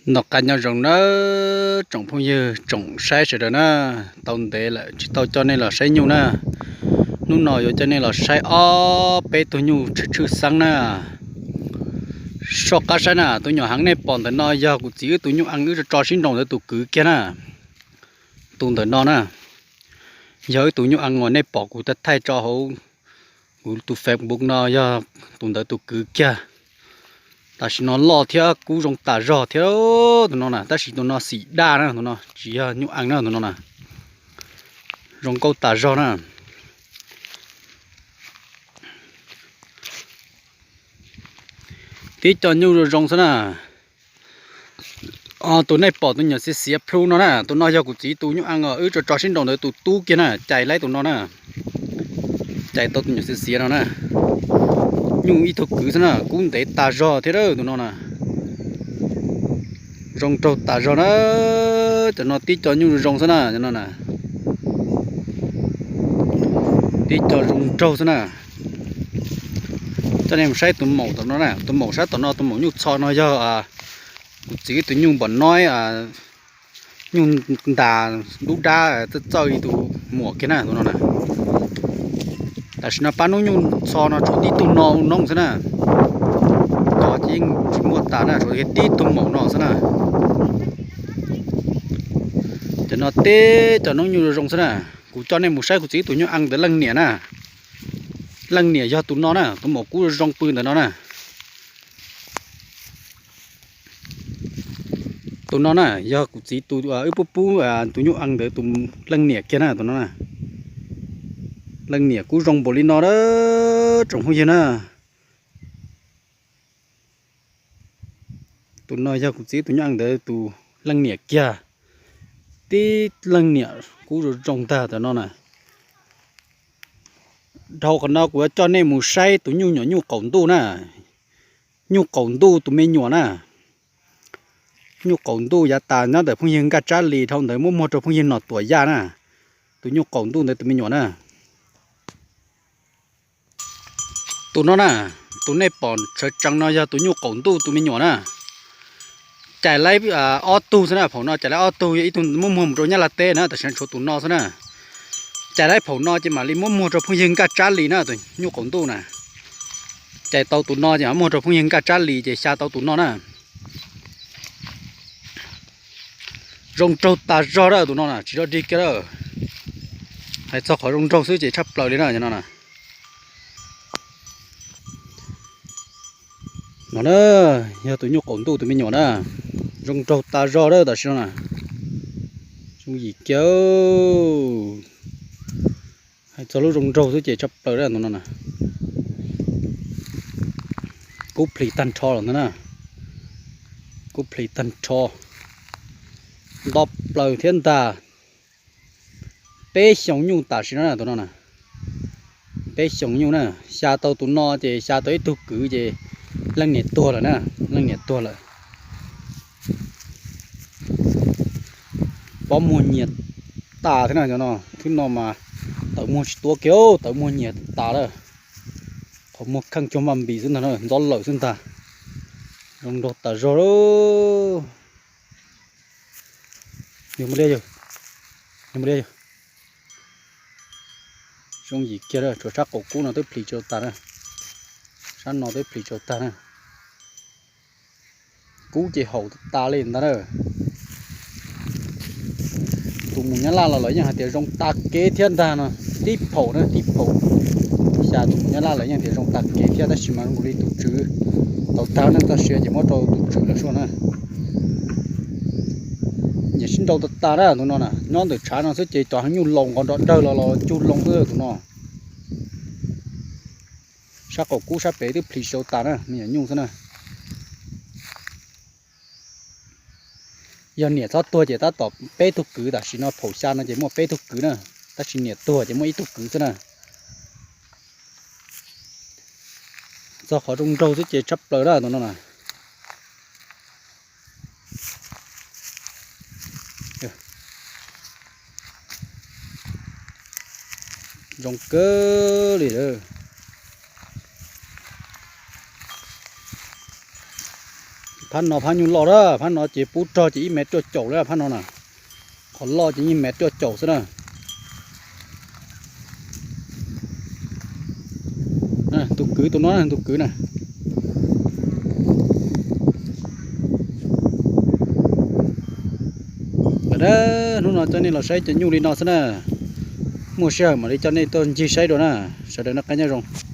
Noj qab nyob zoo nawb tsoom phooj ywg tsoom saib sawv daws na, tau ntev lawm tsis tau coj nej los saib nyuj na. Hnub no yuav coj nej los saib ob peb tug nyuj tshwj tshwj xeeb na. Soj qab saib na, tus nyuam heev nej pom ntawm no yog kuv txiv wb tus nyuj ees wb tso tso sib nraus ntawd tus kwv kiag na. Tus ntawm no na, yog wb tus nyuj ees uas nej pom kuv thaij tso hauv kuv tus Facebook no yog tus ntawd tus kwv kiag. Tam sim no loj thiab kub zoo tas zog thiab tus no na, tab sis tus no xim daj na, tus no tsis yog nyuj ees na, tus no na zoo nkauj tas zog na. Tib co nyuj zoo zoo xwb na. Tus nej pom tus nyuam xiav xiav plhu no na, tus no yog kuv txiv tus nyuj ees os, wb tso tso sib nraus ntawd tus tub kiag na, cais laib tus no na. Cais tau tus nyuam xiav xiav no na. Nyuj ib tug kwv xwb na, kub ntev tas zog thiab tus no na. Zoo nraug tas zog na. Cov no tib co nyuj zoo zoo xwb na, cov no na. Tib co zoo nraug xwb na. Coj nej mus saib tus maum tom no na, tus maum sab tom no, tus maum nyuj txho no yog kuv txiv tus nyuj npom nob, nyuj ntas dub dab txawj txawj li tus muam kiag na, tus no na. Tam sim no pab hnub nyuj txho no tshuav tib tug no noob xwb na. Cov ces yeej tsis muaj tas na, tshuav tib tug maum no xwb na. Cov no tib co noob nyuj zoo zoo xwb na. Kuv coj nej mus saib kuv txiv tus nyuj ees ntawd leej niam na. Leej niam yog tus no na, tus maum kub zoo pw ntawm no na. Tus no na, yog kuv txiv tus wb pub pub tus nyuj ees ntawd tus leej niam kiag na, tus no na. Leej niam kub zoo npaum li no a, tsoom phooj ywg na. Tus no yog kuv txiv tus nyuj ees ntawd tus leej niam kiag. Tib leej niam kub zoo zoo ntag tus no na. Dhau qhov no kuv yuav coj nej mus saib tus nyuj nyuam nyuj qaum ntuj na. Nyuj qaum ntuj tus me nyuam na. Nyuj qaum ntuj yav tas nyob ntawm phooj ywg Nkaj Tsab Lis, dhau ntawd muab muag rau phooj ywg Nom Tuam Yaj na. Tus nyuj qaum ntuj ntawd tus me nyuam na. Tus no na, tus nej pom sawv tsees no yog tus nyuj qaum ntuj tus me nyuam na. Cais laib ob tug xwb na, phaum no cais laib ob tug, yog ib tug muab muag mus rau Nyab Laj teb na, tam sim no tshuav tus no xwb na. Cais laib phaum no ces mam li muab muag rau phooj ywg Nkaj Tsab Lis na, tus nyuj qaum ntuj na. Cais tau tus no ces mam muag rau phooj ywg Nkaj Tsab Lis ces xya tau tus no na. Zoo nraug tas zog a, tus no na tsis dog dig kiag a. Hais txog qhov zoo nraug xwb ces tshaj plaws li na, no na. No na, yog tus nyuj qaum ntuj tus me nyuam na. Zoo nraug tas zog a tam sim no na. Zoo yim kiag. Hais txog lub zoo nraug xwb ces tshaj plaws a tus no na. Kub plhis tag nrho lawm ntag na. Kub plhis tag nrho. Nto plaws thiab ntag. Peb xyoos nyuj tam sim no na tus no na. Peb xyoos nyuj na, xya tau tus no ces xya tau ib tug kwv ces leej niam tuag lawm na, leej niam tuag lawm. Pob muag nyias tas thiab na, no, thwb no mas tawv muag tsis tuab kiag, tawv muag nyias tas lawm. Qhov muag kheej cuag maj npis xwb ntag, ntxob lawm xwb ntag. Zoo nraug tas zog. Yog, yog, zoo yim kiag, tshuav sab qaum kub no twb plhis tsis tau tag na. Sab no twb plhis tsis tau tag na. Kub ces haum tas li ntag na. Tus mus Nyab Laj los lawv yeej hais tias zoo tas kev thiab ntag no. Tib phaum na, tib phaum. Xya tus mus Nyab Laj lawv yeej tias zoo tas kev thiab, tab sis mas zoo li tus tswv tau tag neej txoj sia ces muab rau tus tswv lawm sua na. Nyiam sib nrau tas tas na tus no na, nyob ntawm tshav no xwb ces cov heev nyuj laus nqos nrov dawg los los cug loo xwb tus no. Sab qaum kub sab pem twb plhis tsis tau tas na, me nyuam nyuj xwb na. Yog niam txhob tuag ces tab tom peb tug kwv, tam sim no phaum xya no ces muaj peb tug kwv na, tab sis niam tuag ces muaj ib tug kwv xwb na. Txog qhov zoo nraug xwb ces tshaj plaws na tus no na. Zoo kawg li lawm. Phab no phab nyuj loj na, phab no ces pub rog ces ib mev cuaj caum lawm phab no na. Qhov loj ces ib mev cuaj caum xwb na. Tus kwv tus no tus kwv na. Hnub no coj nej los saib cov nyuj li no xwb na. Muaj sij hawm mam li coj nej tuaj ncig saib dua na. Sawv daws noj qab nyob zoo.